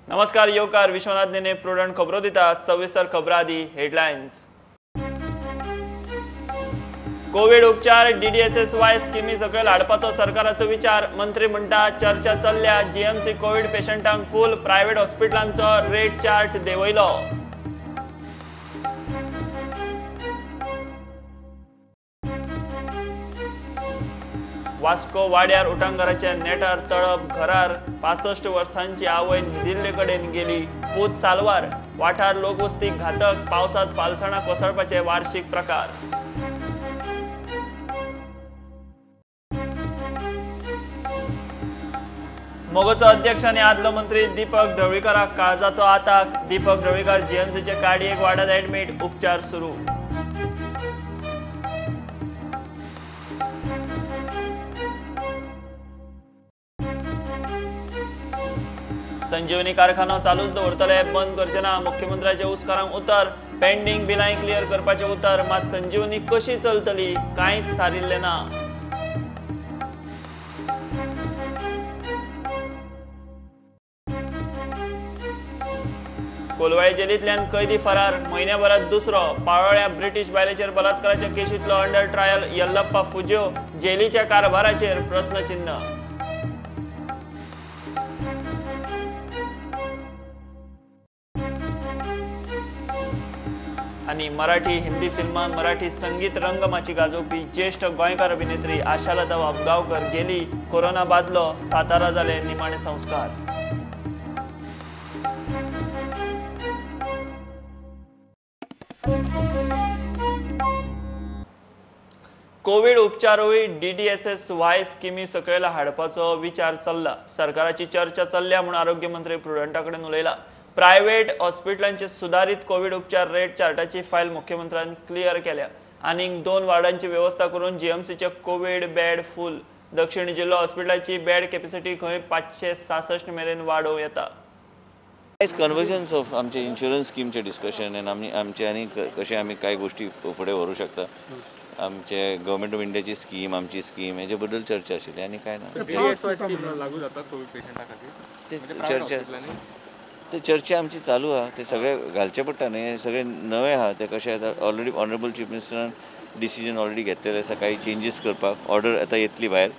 नमस्कार, येवकार विश्वनाथ नेने प्रुडंट खबरो दिता. सविस्तर खबरां आदी हेडलायन्स. कोविड उपचार डीडीएसएसवाय स्किमी सकयल हाडपाचो सरकाराचो विचार. मंत्री म्हणटा चर्चा चल्ल्या. जीएमसी कोविड पेशंटांक फूल, प्रायव्हेट हॉस्पिटलांचो रेट चार्ट देंवयलो. वास्को वाड्यार उटांगाराच्या नेटार तळप घरार 65 वर्सांची आवय न्हिदिल्ले कडेन गेली. पूत सालवार. वाठार लोकवस्तीक घातक. पावसांत पालसणां कोसळपाचे वार्षिक प्रकार. मगोचो अध्यक्ष आनी आदलो मंत्री दीपक ढवळीकाराक काळजाचो आताक. दीपक ढवळीकार जीएमसीचे कार्डियक वार्डांत ऍडमीट, उपचार सुरू. संजीवनी कारखानो चालूच दवरतले, बंद करचे ना. मुख्यमंत्र्याचे हुस्कारांक उतर. पेंडींग बिलां क्लियर करपाचें उतर. मात संजीवनी कशी चलतली कांयच थारिल्लें ना. कोलवाळे जेलींतल्यान कैदी फरार, म्हयन्याभरात दुसरो. पाळोळ्या ब्रिटीश बायलेचेर बलात्काराच्या केशींतलो अंडर ट्रायल यल्लप्पा फुज्यो जेलीच्या कारभाराचेर प्रस्नचिन्ह. आनी मराठी हिंदी फिल्मां मराठी संगीत रंगमाची गाजोवपी ज्येष्ठ गोंयकार अभिनेत्री आशालता वाबगांवकर गेली. कोरोना बादलो. सातारा जाले निमाणे संस्कार. कोविड उपचारूय डीडीएसएसवाय स्किमी सकयल हाडपाचो विचार चल्ला. सरकाराची चर्चा चल्ल्या म्हूण आरोग्य मंत्री प्रुडंटा कडेन उलयला. प्रायव्हेट हॉस्पिटलांचे सुदारीत कोविड उपचार रेट चार्टाची फायल मुख्यमंत्र्यान क्लियर केल्या. आनीक 2 वार्डांची व्यवस्था करून जीएमसीचे कोविड बेड फूल. दक्षिण जिल्लो हॉस्पिटलाची बेड कॅपॅसिटी खंय 566 मेरेन वाडोवं येता. कन्वर्जन्स ऑफ आमचे इन्शुरन्स स्किमचे डिस्कशन आनी आमी आमचे आनी कशें आमी कांय गोश्टी फुडें व्हरूं शकता. आमचे गव्हर्मेंट ऑफ इंडियाची स्कीम, आमची स्कीम हेजे बद्दल चर्चा आशिल्ली आनी कांय ना. लागू जाता कोविड पेशंटा खातीर चर्चा, ते चर्चा आमची चालू आहा. ते सगळे घालचे पडटा न्ही, सगळे नवे आहा. ते कशें आतां ऑलरेडी ऑनरेबल चीफ मिनिस्टरान डिसिजन ऑलरेडी घेतलेले आसा काही चेंजीस करपाक. ऑर्डर आतां येतली भायर,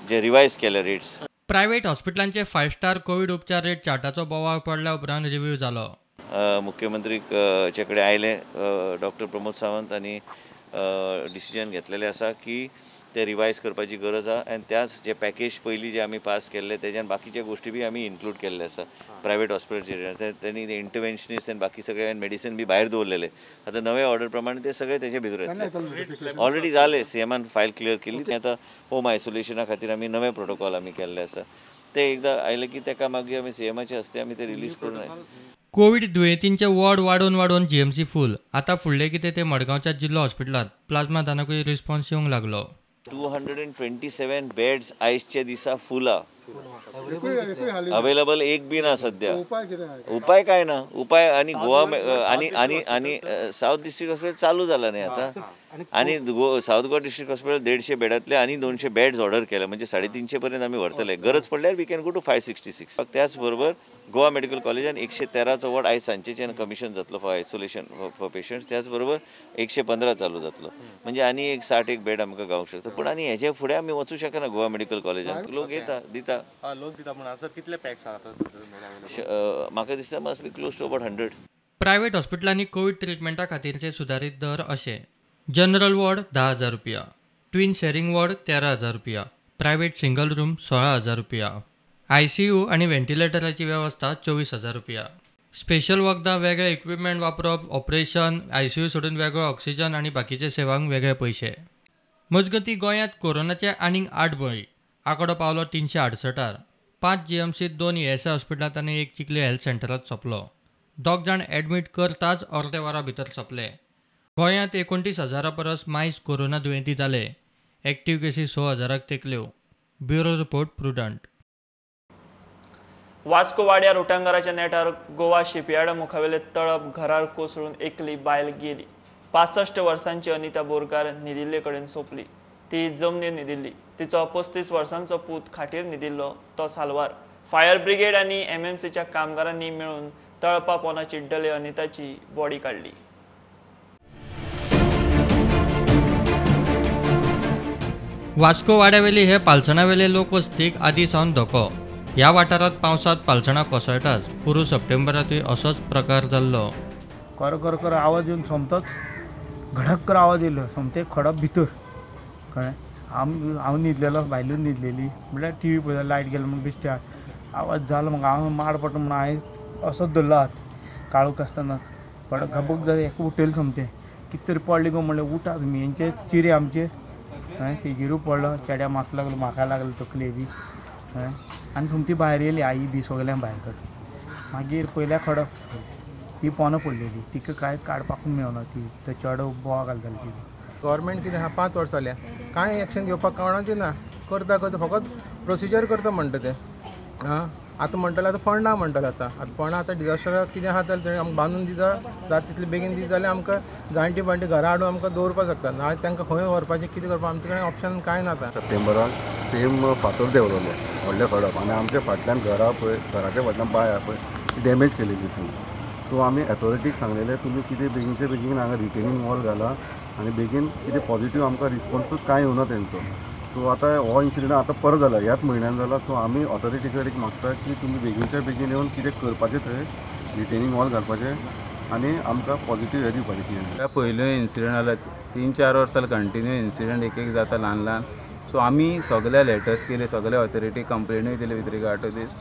जे रिवायज केले रेट्स. प्रायव्हेट हॉस्पिटलांचे 5 स्टार कोविड उपचार रेट चार्टाचो बोवाळ पडल्या उपरांत रिव्ह्यू जालो. मुख्यमंत्री कडेन आयले डॉक्टर प्रमोद सावंत आनी डिसिजन घेतलेले आसा की ते रिवायज करपाची गरज आहा. आनी त्याच जे पॅकेज पयलीं जे आमी पास केल्ले तेज्यान बाकीचे गोश्टी बी आमी इन्क्लूड केल्ले आसा. प्रायवेट हॉस्पिटलचेर तेणी इंटरवेन्शनिस्ट आनी बाकी सगळे मेडिसीन बी भायर दवरलेले. आतां नवे ऑर्डर प्रमाणे ते सगळे तेजे भितर येतले. ऑलरेडी जाले, सीएमान फायल क्लियर केल्ली. ते आतां होम आयसोलेशना खातीर आमी नवे प्रोटोकॉल आमी केल्ले आसा. ते एकदां आयले की तेका मागीर आमी सीएमाचे हस्ते आमी ते रिलीज करून. कोविड दुयेंतींचे वॉर्ड वाडोवन वाडोवन जीएमसी फूल. आतां फुडलें कितें तें मडगांवच्या जिल्लो हॉस्पिटलांत प्लाझ्मा दानाकूय रिस्पॉन्स येवंक लागलो. 227 बेड्स आयजच्या दिसा फुला, अवेलेबल एक बी ना सध्या. उपाय काय ना उपाय. आनी गोवा आनी आनी आनी सावथ डिस्ट्रिक्ट हॉस्पिटल चालू जाला न्ही आतां. आनी सावथ गोवा डिस्ट्रिक्ट हॉस्पिटल 150 बेडांतले आनी 200 बेड्स ऑर्डर केले, म्हणजे 350 पर्यंत आमी व्हरतले. गरज पडल्यार we can go to 566. त्याच बरोबर गोवा मेडिकल कॉलेजान 113चो वॉर्ड आयज सांजेच्यान कमिशन जातलो फॉर आयसोलेशन फॉर पेशंट्स. त्याच बरोबर 115 चालू जातलो, म्हणजे आनी एक 60 बेड आमकां गावंक शकता. पूण आनी हेजे फुडें आमी वचूं शकना. गोवा मेडिकल कॉलेजान लोक येता दिता. लोक दिता पूण आतां कितले पॅक्स आसात? म्हाका दिसता must be close to about 100. Private हॉस्पिटलांनी कोविड ट्रिटमेंटा खातीरचे सुदारीत दर अशे: जनरल वॉर्ड 10,000 रुपया, ट्विन शेरिंग वॉर्ड 13,000 रुपया, प्रायव्हेट सिंगल रूम 16,000 रुपया, आयसीयू आनी व्हेंटिलेटराची वेवस्था 24,000 रुपया. स्पेशल वखदां, वेगळे इक्विपमेंट वापरप, ऑपरेशन, आयसीयू सोडून वेगळो ऑक्सिजन आनी बाकीचे सेवांक वेगळे पयशे. मजगतीं गोंयांत कोरोनाचे आनीक 8 बळी. आंकडो पावलो 368. 5 जीएमसीत, 2 ईएसआय हॉस्पिटलांत आनी 1 चिखली हेल्थ सेंटरांत सोंपलो. 2 जाण एडमीट करताच अर्दे वरा भितर सोंपले. गोंयांत 29,000 परस मायज कोरोना दुयेंती जाले. एक्टीव केसी 6,000 तेंकल्यो. Bureau report, Prudent. Vasco वाड्यार उटांगाराच्या नेटार गोवा शिपयार्डा मुखावेले तळप घरार कोसळून एकली बायल गेली. 65 वर्सांची अनिता बोरकार न्हिदिल्ले कडेन सोंपली. ती जमनीर न्हिदिल्ली. तिचो 35 वर्सांचो पूत खाटीर न्हिदिल्लो, तो सालवार. फायर ब्रिगेड आनी एमएमसीच्या कामगारांनी मेळून तळपा पोना चिड्डले अनिताची बॉडी काडली. वास्को वाड्यावेली हे पालसणावेले लोकवस्तीक आदी सावन धोको. ह्या वाठारांत पावसांत पालसणां कोसळटाच. पुरू सप्टेंबरांतूय असोच प्रकार जाल्लो. कर कर कर आवाज येवन सोमतोच घडक कर आवाज येयलो, सोमतें खडप भितर कळ्ळें. हांव न्हिदलेलो, बायलूय न्हिदलेली, म्हळ्यार टी व्ही पळयता, लायट गेलो म्हूण बेश्टे आवाज जालो. म्हाका हांव माड पडटा म्हणून हांवें असोच धरलो हात, काळोख आसतना खडक घबक जालें, एका उठयलें सोमतें. कितें तरी पडलें गो म्हणलें, उठा तुमी, हेंचे चिरे आमचे कळ्ळें. तेजेरूय पडलो, चेड्या मास लागलो, म्हाका लागलो तकले बी कळ्ळें. आनी सोमती भायर येयली आई बी सगल्यांक भायर काडली. मागीर पयल्या खडप ती पोना पडलेली, तिका कांय काडपाकूय मेळना, ती तो चेडो बोवा घालताली ती. गव्हर्मेंट कितें आहा 5 वर्सां जाल्या कांय एक्शन घेवपाक कोणाचें ना, करता करता फकत प्रोसिजर करता म्हणटा ते. आं आतां म्हणटले आतां फंड ना म्हणटले, आतां आतां फंड आतां डिजास्टराक कितें आहा जाल्यार तेणी आमकां बांदून दिता जाता तितले बेगीन दिता जाल्यार आमकां जाणटी बाणटी घरा हाडून आमकां दवरपाक शकता. ना तांकां खंय व्हरपाचें कितें करपाक आमचे कडेन ऑप्शन कांय ना. आतां सप्टेंबराक सेम फातर देंवलोले व्हडले खडप आनी आमच्या फाटल्यान घरा पळय, घराच्या फाटल्यान बांय आहा पळय, ती डॅमेज केलेली फूल. सो आमी ऑथॉरिटीक सांगलेलें तुमी कितें बेगीनचे बेगीन हांगा रिटेनिंग वॉल घाला आनी बेगीन कितें पॉझिटीव आमकां रिस्पॉन्सूच कांय येवना तेंचो. सो आतां हो इन्सिडंट आतां परत जाला, ह्याच म्हयन्यान जाला. सो आमी ऑथॉरिटी कडेन मागता की तुमी बेगीनच्या बेगीन येवन कितें करपाचें थंय रिटेनिंग वॉल घालपाचें आनी आमकां पॉझिटीव हें दिवपाचें कितें. पयल्यो इन्सिडंट जाला, 3-4 वर्सां कंटिन्यू इन्सिडंट एक एक जाता ल्हान ल्हान. सो आमी सगळे लेटर्स केले, सगळे ऑथॉरिटी कंप्लेनूय दिले विथ रिगार्ड टू these,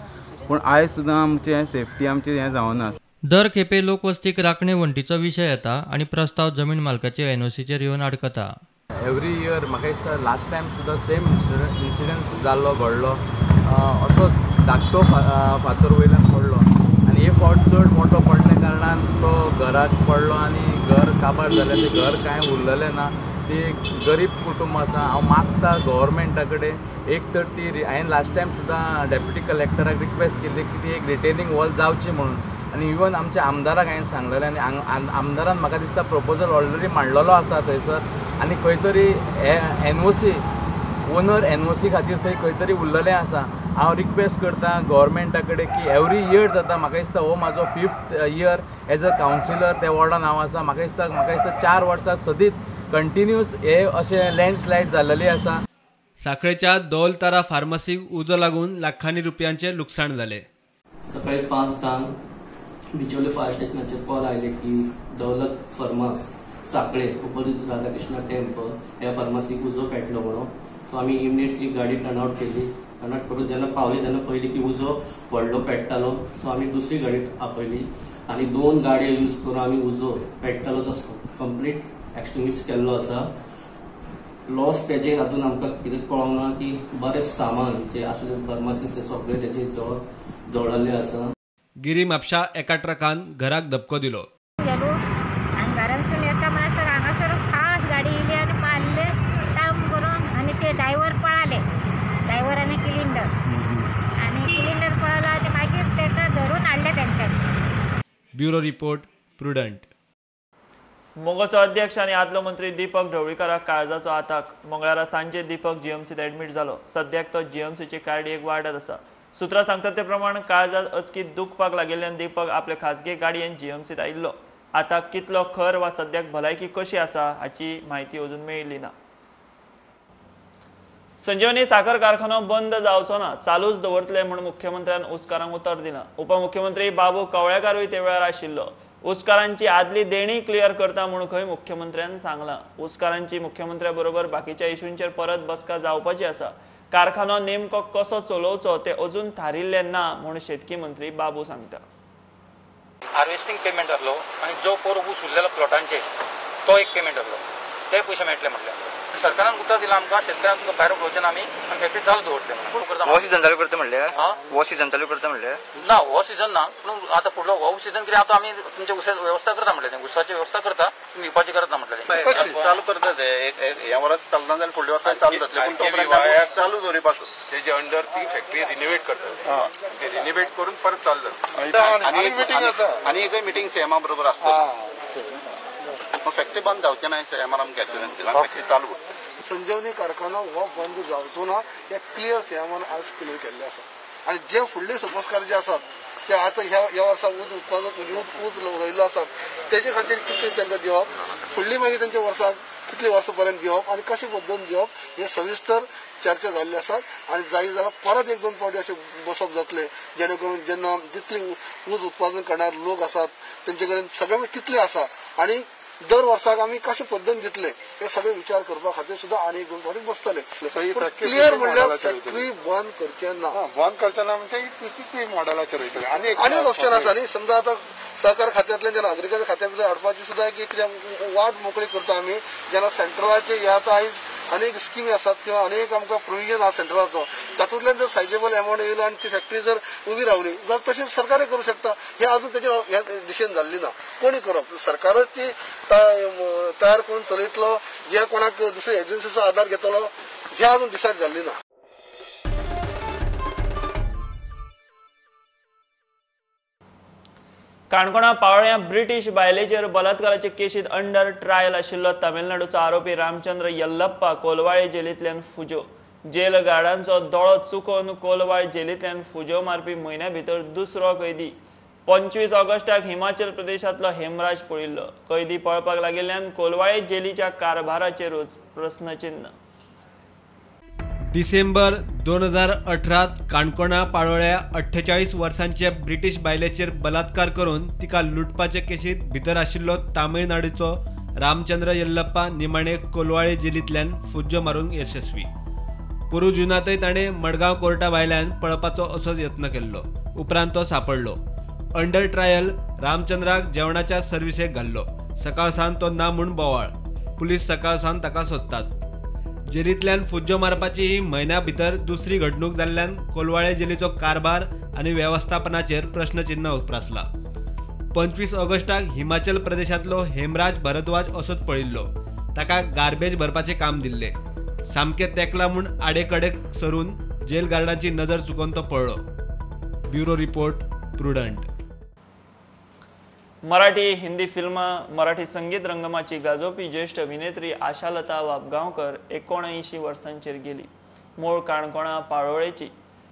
पूण आयज सुद्दां आमचें सेफ्टी आमचें हें जावना. दर खेपे लोकवस्तीक राखणे वण्टीचो विशय येता आनी प्रस्ताव जमीन मालकाचे एनओसीचेर येवन आडकता. एवरी इयर म्हाका दिसता लास्ट टायम सुद्दां सेम इन्सिडंट जाल्लो घडलो, असोच धाकटो फातर वयल्यान पडलो आनी हे फावट चड मोठो पडल्या कारणान तो घराक पडलो आनी घर काबार जालें. तें घर कांय उरलेलें ना. ती गरीब कुटुंब आसा. हांव मागता गव्हर्मेंटा कडेन एक तर ती हांवें लास्ट टायम सुद्दां डेप्युटी कलेक्टराक रिक्वेस्ट केल्ली की ती एक रिटेनिंग वॉल जावची म्हणून, आनी इवन आमच्या आमदाराक हांवें सांगलेलें आनी आमदारान म्हाका दिसता प्रपोजल ऑलरेडी मांडलेलो आसा थंयसर. आनी खंय तरी एनओसी ओनर एनओसी खातीर थंय खंय तरी उरलेलें आसा. हांव रिक्वेस्ट करता गव्हर्मेंटा कडेन की एवरी इयर जाता, म्हाका दिसता हो म्हाजो 5th year as a councillor त्या वॉर्डान हांव आसा. म्हाका दिसता 4 वर्सां सदींच कंटिन्यूस हे अशें लँडस्लायड जाल्लेली आसा. साखळेच्या दौलतारा फार्मसीक उजो लागून लाखांनी रुपयांचे लुकसाण जाले. सकाळी 5:10 बिचोले फायर स्टेशनाचेर कॉल आयले की दौलत फार्मास साखळे ऑपोजिट राधाकृष्ण टेम्पल ह्या फार्मासीक उजो पेटलो म्हणून. सो आमी इमिडिएटली गाडी टर्नआउट केली. टर्नआउट करून जेन्ना पावली तेन्ना पळयली की उजो व्हडलो पेट्टालो. सो आमी दुसरी गाडी आपयली आनी 2 गाडयो यूज करून आमी उजो पेट्टालो तो कंप्लीट एक्सटिंग्विश केल्लो आसा. लॉस तेजे अजून आमकां कितें कळोंक ना की बरें सामान जे आसलें फार्मासीस ते सगळें तेजे जळिल्लें आसा. गिरी म्हापशा एका ट्रकान घराक धपको दिलो. आनी घरांतसून येता म्हणसर हांगासर फास्ट गाडी येयली आनी मारले टाम करून आनी ते ड्रायव्हर पळाले, ड्रायव्हर आनी सिलिंडर, आनी सिलिंडर पळालो आनी मागीर तेका धरून हाडले तेंच्यांनी. Bureau report, Prudent. मोगोचो अध्यक्ष आनी आदलो मंत्री दीपक ढवळीकाराक काळजाचो आताक. मंगळारा सांजे दीपक जीएमसीत ॲडमीट जालो. सद्याक तो जीएमसीचे कार्डियक वार्डात आसा. सूत्रां सांगतात ते प्रमाण काळजात अचकीत दुखपाक लागिल्ल्यान दीपक आपले खाजगी गाडयेन जीएमसीत आयिल्लो. आतां कितलो खर वा सद्याक भलायकी कशी आसा हाची म्हायती अजून मेळिल्ली ना. संजीवनी साखर कारखानो बंद जावचो ना, चालूच दवरतले म्हूण मुख्यमंत्र्यान ऊसकारांक उतर दिलां. उपमुख्यमंत्री बाबू कवळेकारूय ते वेळार आशिल्लो. ऊसकारांची आदली देणी क्लियर करता म्हूण खंय मुख्यमंत्र्यान सांगलां. ऊसकारांची मुख्यमंत्र्या बरोबर बाकीच्या इशूंचेर परत बसका जावपाची आसा. कारखानो नेमको कसो चलोवचो ते अजून थारिल्लें ना म्हूण शेतकी मंत्री बाबू सांगता. हार्वेस्टिंग पेमेंट जातलो आनी जो पोर ऊस उरलेलो प्लॉटांचेर तो एक पेमेंट जातलो, ते पयशे मेळटले म्हटल्यार सरकारान उतर दिलां आमकां शेतकऱ्यांक तुमकां भायर उडोवचें ना आमी, आनी फॅक्टरी चालू दवरतले. हो सिजन चालू करता म्हणल्यार? हो सिजन चालू करता म्हणल्यार? ना, हो सिजन ना, पूण आतां फुडलो हो सिजन कितें आतां आमी तुमच्या ऊसा वेवस्था करता म्हणलें, ऊसाची वेवस्था करता, तुमी दिवपाची गरज ना म्हणलें. चालू करता ते ह्या वर्सा चलना जाल्यार फुडल्या वर्सा चालू जातलें, पूण तो चालू दवरिपासून तेजे अंडर ती फॅक्टरी रिनोवेट करता, ते रिनोवेट करून परत चालू जाता. आनी एकय मिटींग सीएमा बरोबर आसता, फॅक्टरी बंद जावचें ना, सीएमान आमकां एश्युरन्स दिला, फॅक्टरी चालू उरता. संजीवनी कारखानो हो बंद जावचो ना हें क्लियर सीएमान आज क्लियर केल्लें आसा. आनी जे फुडले सोपस्कार जे आसात ते आतां ह्या वर्सा ऊस उत्पादन ऊस रोयिल्लो आसात तेजे खातीर कितले तांकां दिवप, फुडली मागीर तेंच्या वर्साक कितले वर्सां पर्यंत दिवप आनी कशे पद्दतीन दिवप हे सविस्तर चर्चा जाल्ली आसात. आनी जाय जाल्यार परत एक दोन फावटी अशें बसप जातलें जेणे करून जेन्ना जितली ऊस उत्पादन करणार लोक आसात तेंचे कडेन सगळे कितले आसा आनी दर वर्साक आमी कशे पद्दतीन दितले हे सगळे विचार करपा खातीर सुद्दां आनी एक दोन फावटी बसतले. क्लियर म्हणल्यार फॅक्टरी बंद करचे ना, बंद करचे ना म्हणजे पीपीपी मॉडेलाचेर वयतले. आनी एक ऑप्शन आसा न्ही, समजा आतां सहकार खात्यांतल्यान जेन्ना अग्रिकल्चर खात्या भितर हाडपाची सुद्दां एक वाट मोकळी करता आमी, जेन्ना सेंट्रलाचे हे आतां आयज अनेक स्किमी आसात किंवा अनेक आमकां प्रोविजन आसा सेंट्रलाचो, तातूंतल्यान जर सायजेबल एमावंट येयलो आनी ती फॅक्टरी जर उबी रावली जाल्यार तशें सरकारय करूं शकता. हें अजून तेजे ह्या दिशेन जाल्ली ना. कोणी करप, सरकारच ती तयार करून चलयतलो या कोणाक दुसऱ्या एजन्सीचो आदार घेतलो हें अजून डिसायड जाल्ली ना. काणकोणा पावळ्यां ब्रिटीश बायलेचेर बलात्काराचे केशीत अंडर ट्रायल आशिल्लो तमिळनाडूचो आरोपी रामचंद्र यल्लप्पा कोलवाळे जेलींतल्यान फुज्यो. जेल गार्डांचो दोळो चुकोवन कोलवाळ जेलींतल्यान फुज्यो मारपी म्हयन्या भितर दुसरो कैदी. 25 ऑगस्टाक हिमाचल प्रदेशांतलो हेमराज पळिल्लो. कैदी पळपाक लागिल्ल्यान कोलवाळे जेलीच्या कारभाराचेरूच प्रस्नचिन्न. डिसेंबर 2018 काणकोणा पाळोळ्या 48 वर्सांचे ब्रिटीश बायलेचेर बलात्कार करून तिका लुटपाचे केशीत भितर आशिल्लो तामिळनाडूचो रामचंद्र यल्लप्पा निमाणे कोलवाळे जेलींतल्यान फुज्जो मारूंक यशस्वी. पोरू जुनांतय ताणें मडगांव कोर्टा भायल्यान पळपाचो असोच यत्न केल्लो, उपरांत तो सांपडलो. अंडर ट्रायल रामचंद्राक जेवणाच्या सर्विसेक घाल्लो. सकाळ सावन तो ना म्हूण बोवाळ. पुलीस सकाळ सावन ताका सोदतात. जेलींतल्यान फुज्जो मारपाची ही म्हयन्या भितर दुसरी घडणूक जाल्ल्यान कोलवाळे जेलीचो कारभार आनी वेवस्थापनाचेर प्रश्नचिन्ह उप्रासला. 25 ऑगस्टाक हिमाचल प्रदेशांतलो हेमराज भरद्वाज असोच पळिल्लो. ताका गार्बेज भरपाचें काम दिल्लें. सामकें तेकला म्हूण आडेकडेक सरून जेल गार्डांची नजर चुकोवन तो पळ्ळो. Bureau report, Prudent. Marathi Hindi फिल्मां, मराठी संगीत रंगमाची गाजोवपी ज्येश्ठ अभिनेत्री आशालता वाबगांवकर 79 वर्सांचेर गेली. मूळ काणकोणा पाळोळेची.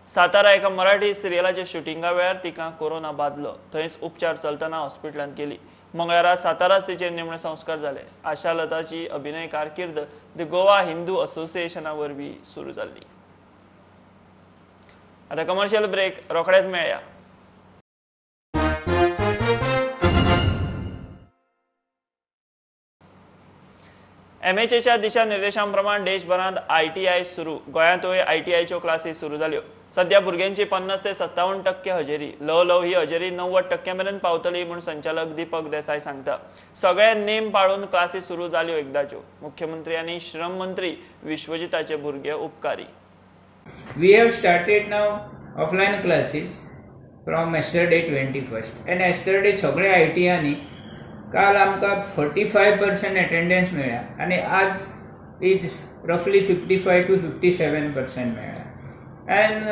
सातारा एका मराठी सिरियलाच्या शुटिंगा वेळार तिका कोरोना बादलो. थंयच उपचार चलतना हॉस्पिटलांत गेली. मंगळारा साताराच तिचेर निमणे संस्कार जाले. आशालताची अभिनय कारकीर्द the Goa Hindu असोसिएशना वरवीं सुरू जाल्ली. आतां कमर्शियल ब्रेक, रोखडेच मेळया. एमएचएच्या दिशानिर्देशांप्रमाण देशभरांत आयटीआय सुरू. गोंयांतूय आयटीआयच्यो क्लासी सुरू जाल्यो. सध्या भुरग्यांची 50 ते 57% हजेरी. ल्हव ल्हव ही हजेरी 90% मेरेन पावतली म्हूण संचालक दीपक देसाय सांगता. सगळे नेम पाळून क्लासी सुरू जाल्यो एकदाच्यो. मुख्यमंत्री आनी श्रम मंत्री विश्वजिताचे भुरगे उपकारी. We have started now offline classes from yesterday 21st and yesterday सगळे आयटीआयनी काल आमकां 45% अटेंडन्स मेळ्ळ्या आनी आज is रफली 55 to 57% मेळ्ळ्या. And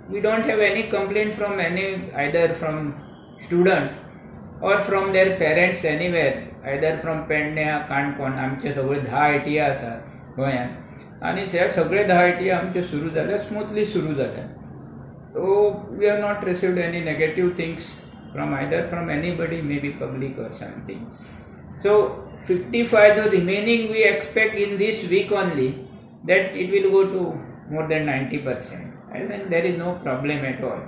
we don't have any complaint from any either from student or from their parents anywhere, either from पेडण्या, काणकोण. आमचे सगळे 10 आयटीआय आसा गोंयांत आनी हे सगळे 10 आयटीआय आमचे सुरू जाले, स्मूथली सुरू जाले. So we have not received any negative things from either from anybody, maybe public or something. So 55 the remaining we expect in this week only that it will go to more than 90%. I think there is no problem at all.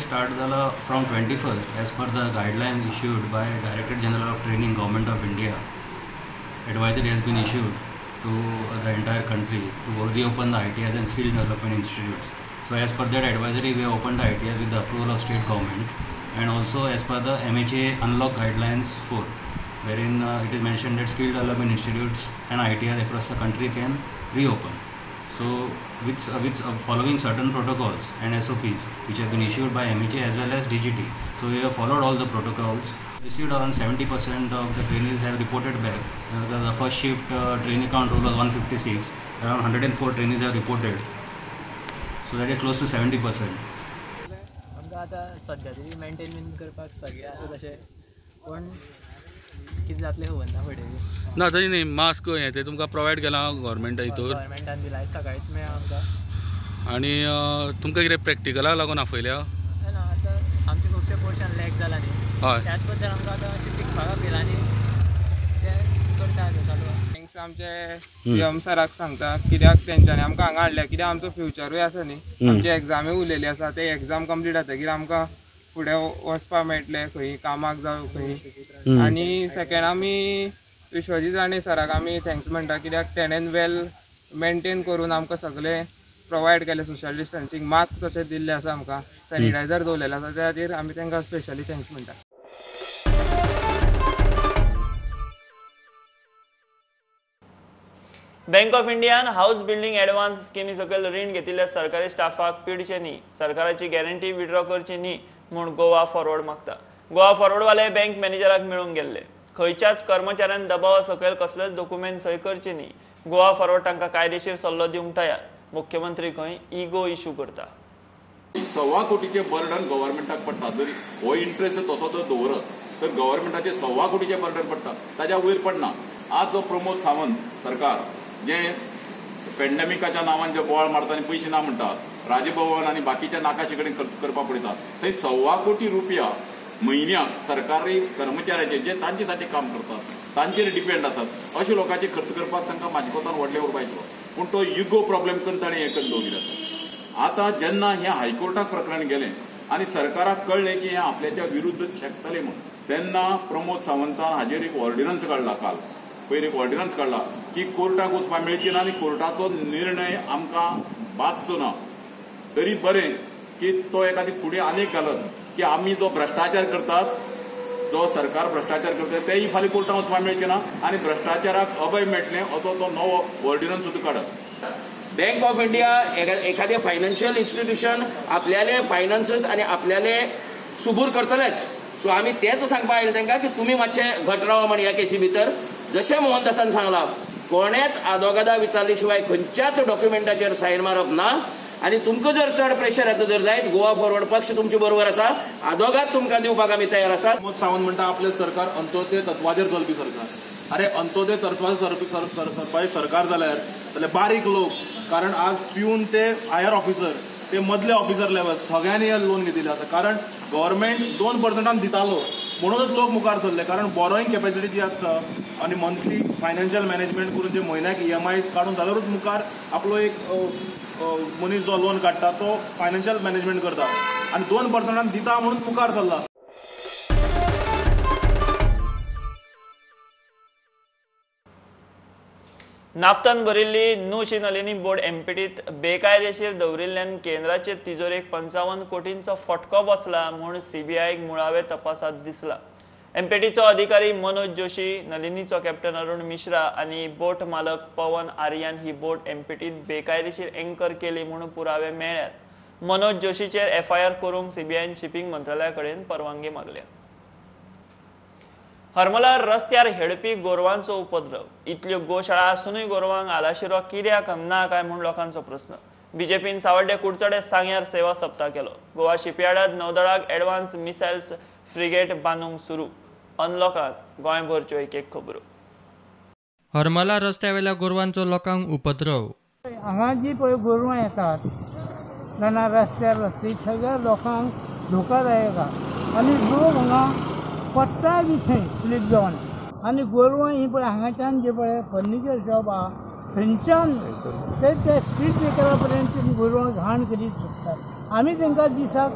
Start जाला from 21st as per the guidelines issued by Director General of Training, Government of India. Advisory has been issued to the entire country to reopen the ITIs and skill development institutes. So as per that advisory, we have opened the ITIs with the approval of state government, and also as per the MHA unlock guidelines 4, wherein it is mentioned that skill development institutes and ITIs across the country can reopen. So with following certain protocols and SOPs which have been issued by MHA as well as DGT. So we have followed all the protocols. Received around 70% of the trainees have reported back. The first shift trainee count role was 156. Around 104 trainees have reported. So that is close to 70%. आमकां आतां सद्या तरी maintain बीन करपाक सगळें आसा तशें, पूण कितें जातलें खबर ना फुडें. ना तशें न्ही, मास्क हें तें तुमकां प्रोवायड केलां गव्हर्मेंटा हितूर? गव्हर्मेंटान दिला, सकाळींच मेळ्ळा आमकां. आनी तुमकां कितें प्रॅक्टिकलाक लागून आपयल्या? ना, आतां आमचे खुबशे पोर्शन लॅक जाला न्ही, त्याच बद्दल आमकां आतां मातशें शिकपाक आपयलां आनी तें करता आतां चालू. थँक्स आमचे सीएम सराक सांगता, कित्याक तेंच्यांनी आमकां हांगा हाडल्या, कित्याक आमचो फ्युचरूय आसा न्ही, आमची एग्जामूय उरलेली आसा, ते एग्जाम कंप्लीट जातकीर आमकां फुडें वचपाक मेळटलें खंय कामाक जावं खंय. आनी सेकेंड आमी विश्वजीत राणे सराक आमी thanks म्हणटा, कित्याक तेणेन वेल मेंटेन करून आमकां सगळें प्रोवायड केलें, सोशल डिस्टन्सींग, मास्क तशें दिल्लें आसा आमकां, सॅनिटायझर दवरलेलें आसा, त्या खातीर आमी तांकां स्पेशली thanks म्हणटा. बँक ऑफ इंडियान हाऊस बिल्डिंग एडवान्स स्किमी सकयल रीण घेतिल्ल्या सरकारी स्टाफाक पिडचें न्ही, सरकाराची गॅरंटी विड्रॉ करची न्ही म्हूण गोवा फॉरवर्ड मागता. गोवा फॉरवर्डवाले बँक मॅनेजराक मेळूंक गेल्ले. खंयच्याच कर्मचाऱ्यान दबावा सकयल कसलेच डॉक्युमेंट सही करचे न्ही. गोवा फॉरवर्ड तांकां कायदेशीर सल्लो दिवंक तयार. मुख्यमंत्री खंय इगो इशू करता. 1.25 कोटीचें बर्डन गव्हर्मेंटाक पडटा. जरी हो इंट्रस्ट तसो जर दवरत तर गव्हर्मेंटाचें 1.25 कोटीचें बर्डन पडटा, ताज्या वयर पडना. आज जो प्रमोद सावंत सरकार जे पेंडेमिकाच्या नांवान जे बोवाळ मारता आनी पयशे ना म्हणटा, राजभवन आनी बाकीच्या नाकाशी कडेन खर्च करपाक पळयता, थंय 1.25 कोटी रुपया म्हयन्याक सरकारी कर्मचाऱ्याचे जे तांचे साठी काम करतात तांचेर डिपेंड आसात अशे लोकांचे खर्च करपाक तांकां म्हाजे कोतान व्हडलें उरपा येतलो. पूण तो इगो प्रॉब्लेम करून ताणें हें करून दवरिल्लें आसा. आतां जेन्ना हें हायकोर्टाक प्रकरण गेलें आनी सरकाराक कळ्ळें की हें आपल्याच्या विरुद्ध शकतलें म्हूण, तेन्ना प्रमोद सावंतान हाजेर एक ऑर्डिनन्स काडला. काल पयर एक ऑर्डिनन्स काडला की कोर्टाक वचपाक मेळची ना आनी कोर्टाचो निर्णय आमकां बादचो ना. तरी बरें की तो एखादी फुडें आलेख घालत की आमी जो भ्रश्टाचार करतात, जो सरकार भ्रश्टाचार करता तेय फाल्यां कोर्टाक वचपाक मेळचें ना आनी भ्रश्टाचाराक अभय मेळटलें असो तो नवो ऑर्डिनन्स सुद्दां काडत. बँक ऑफ इंडिया एखादें फायनान्शियल इन्स्टिट्यूशन आपल्याले फायनान्सीस आनी आपल्याले सुबूर करतलेच. सो आमी तेच सांगपा आयले तांकां की तुमी मातशे घट रावा म्हण ह्या केसी भितर. जशें मोहनदासान सांगलां, कोणेच आदोगादा विचारले शिवाय खंयच्याच डॉक्युमेंटाचेर सायन मारप ना. आनी तुमकां जर चड प्रेशर येता जर जायत, गोवा फॉरवर्ड पक्ष तुमचे बरोबर आसा, आदोगाद तुमकां दिवपाक आमी तयार आसात. प्रमोद सावंत म्हणटा आपलें सरकार अंत्योदय तत्वाचेर चलपी सरकार. अरे अंत्योदय तत्वाचेर चलपी सरकार जाल्यार जाल्यार बारीक लोक, कारण आज पिवन ते हायर ऑफिसर ते मदले ऑफिसर लेवल सगळ्यांनी लोन घेतिल्लें आसा. कारण गव्हर्मेंट 2% दितालो म्हणूनच लोक मुखार सरले. कारण बोरोइंग कॅपॅसिटी जी आसता आनी मंथली फायनान्शियल मॅनेजमेंट करून जे म्हयन्याक EMIs काडून जाल्यारूच मुखार आपलो एक मनीस जो लोन काडटा तो फायनान्शियल मॅनेजमेंट करता आनी 2% दिता म्हणून मुखार सरला. नाफ्तान भरिल्ली नुशी नलिनी बोर्ड एमपीटीत बेकायदेशीर दवरिल्ल्यान केंद्राचे तिजोरेक 55 कोटींचो फटको बसला म्हूण सीबीआयक मुळावे तपासात दिसला. एमपीटीचो अधिकारी मनोज जोशी, नलिनीचो कॅप्टन अरुण मिश्रा आनी बोट मालक पवन आर्यान ही बोट एमपीटीत बेकायदेशीर एंकर केली म्हूण पुरावे मेळ्ळ्यात. मनोज जोशीचेर एफआयआर करूंक सीबीआयन शिपिंग मंत्रालया कडेन परवानगी मागल्या. हरमला रस्त्यार हेडपी गोरवांचो उपद्रव. इतल्यो गोशाळा आसुनूय गोरवांक आलाशिरो कित्याक ना काय म्हूण लोकांचो प्रस्न. बीजेपीन सावड्डे कुडचडे सांग्यार सेवा सप्ताह केलो. गोवा शिपयार्डात नौदळाक एडवान्स मिसायल्स फ्रिगेट बांदूंक सुरू. अनलॉकांत गोंयभरच्यो एक एक खबरो. हरमला रस्त्यावेल्या गोरवांचो लोकांक उपद्रव. हांगा जी पळय गोरवां येतात जाणा रस्त्यार रस्ते सगळ्या लोकांक धोकादायक आहा आनी लोक हांगा पडटा बी थंय स्लीप जावन. आनी गोरवां ही पळय हांगाच्यान जे पळय फर्निचर शॉप आहा थंयच्यान ते त्या स्ट्रीट ब्रेकरा पर्यंत गोरवां घाण करीत सुट्टात. आमी तांकां दिसाक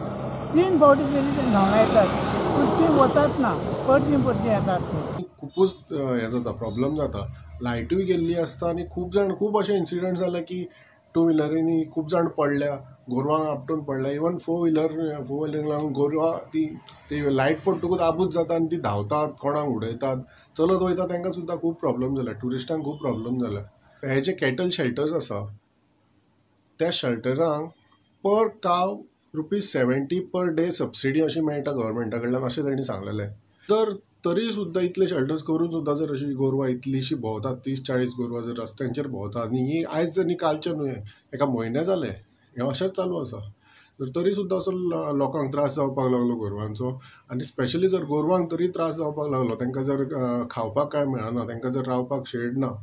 3 फावटी तरी ते धांवडायतात पूण ती वतात ना, परती परती येतात. खुबूच हें जाता, प्रॉब्लम जाता. लायटूय गेल्ली आसता आनी खूब जाण खूब अशे इन्सिडंट जाले की टू व्हिलरींनी खूब जाण पडल्या. गोरवांक आपटून पडल्या. इवन फोर व्हिलरींक लागून गोरवां ती लायट पडटकूच आबूज जाता आनी ती धांवतात, कोणाक उडयतात, चलत वयता तांकां सुद्दां खूब प्रॉब्लम जाला, ट्युरिस्टांक खूब प्रॉब्लम जाला. हे जे कॅटल शेल्टर्स आसा त्या शेल्टरांक per cow ₹70 per day subsidy अशी मेळटा गव्हर्मेंटा कडल्यान अशें तांणी सांगलेलें. जर तरी सुद्दां इतले शेल्टर्स करून सुद्दां जर अशी गोरवां इतलीशीं भोंवतात, 30-40 गोरवां जर रस्त्यांचेर भोंवतात आनी ही आयज आनी कालचें न्हय, एका म्हयने जाले हें अशेंच चालू आसा, तर तरी सुद्दां असो लोकांक त्रास जावपाक लागलो गोरवांचो. आनी स्पेशली जर गोरवांक तरी त्रास जावपाक लागलो, तांकां जर खावपाक कांय मेळना, तांकां जर रावपाक शेड ना,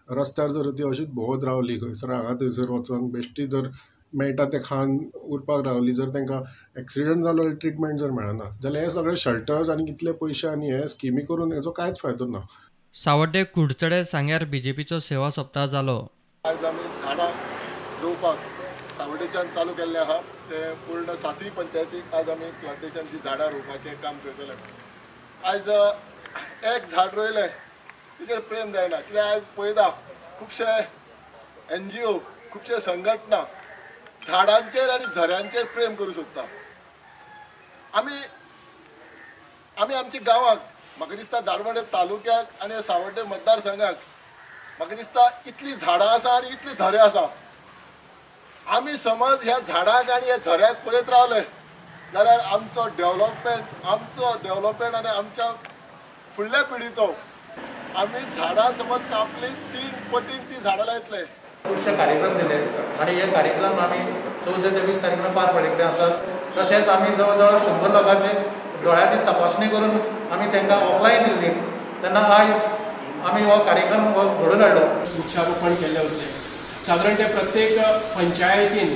रस्त्यार जर ती अशीच भोंवत रावली खंयसर हांगा थंयसर वचोन बेश्टी जर मेळटा तें खावन उरपाक रावली, जर तांकां एक्सिडंट जालो जाल्यार ट्रिटमेंट जर मेळना जाल्यार हे सगळे शेल्टर्स आनी कितले पयशे आनी हे स्किमी करून हेचो कांयच फायदो ना. सावड्डे कुडचडे सांग्यार बीजेपीचो सेवा सप्ताह जालो. आयज आमी झाडां रोवपाक सावड्डेच्यान चालू केल्लें आहा, तें पूर्ण सातूय पंचायतीक आज आमी प्लांटेशनची झाडां रोवपाचें काम करतले. आयज एक झाड रोयलें तिचेर प्रेम जायना, कित्याक आयज पळयता खुबशे NGO, खुबशे संघटना झाडांचेर आनी झऱ्यांचेर प्रेम करूं सोदता. आमी आमी आमच्या गांवाक, म्हाका दिसता धारवाड तालुक्याक आनी सावड्डे मतदारसंघाक म्हाका दिसता इतलीं झाडां आसा आनी इतली झरे आसा. आमी समज ह्या झाडांक आनी ह्या झऱ्याक पळयत रावले जाल्यार आमचो डेव्हलपमेंट आनी आमच्या फुडल्या पिढीचो, आमी झाडां समज कापली 3 पटीन ती झाडां लायतले. खुबशे कार्यक्रम दिले आनी हे कार्यक्रम आमी 14 ते 20 तारीख पार पडिल्ले आसात. तशेंच आमी जवळ जवळ 100 लोकांचे दोळ्याची तपासणी करून आमी तांकां वखलांय दिल्ली. तेन्ना आयज आमी हो कार्यक्रम घडोवन हाडलो. वृक्षारोपण केल्लें वचचें सादारण ते प्रत्येक पंचायतीन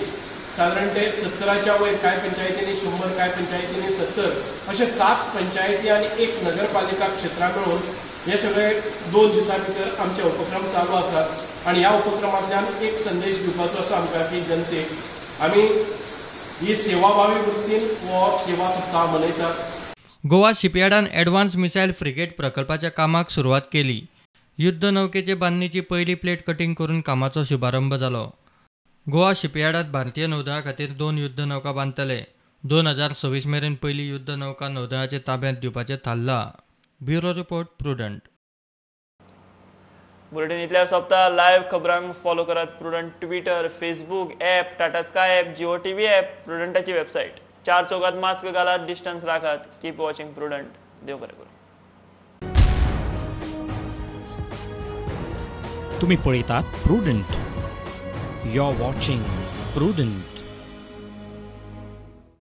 सादारण ते 70च्या वयर, कांय पंचायतींनी 100, कांय पंचायतींनी 70, अशे 7 पंचायती आनी 1 नगरपालिका क्षेत्रां मेळून हे सगळे 2 दिसां भितर आमचे उपक्रम चालू आसात. आनी ह्या उपक्रमांतल्यान एक संदेश दिवपाचो आसा आमकां की जनतेक आमी ही सेवाभावी वृत्तीन हो सेवा सप्ताह मनयतात. गोवा शिपयार्डान ॲडव्हान्स मिसायल फ्रिगेट प्रकल्पाच्या कामाक सुरवात केली. युद्ध नौकेचे बांदणीची पयली प्लेट कटिंग करून कामाचो शुभारंभ जालो. गोवा शिपयार्डात भारतीय नौदळा खातीर 2 युद्ध नौका बांदतले. 2026 मेरेन पयली युद्ध नौका नौदळाच्या ताब्यांत दिवपाचें थारलां. Bureau report, Prudent. Bulletin इतल्यार सोंपता. लायव्ह खबरांक फॉलो करात Prudent Twitter, Facebook app, Tata Sky app, Jio TV app, प्रुडंटाची website. 4 चौकात मास्क घालात, डिस्टन्स राखात. Keep watching Prudent. देव बरें करूं. तुम्ही पळयतात Prudent. You are watching Prudent.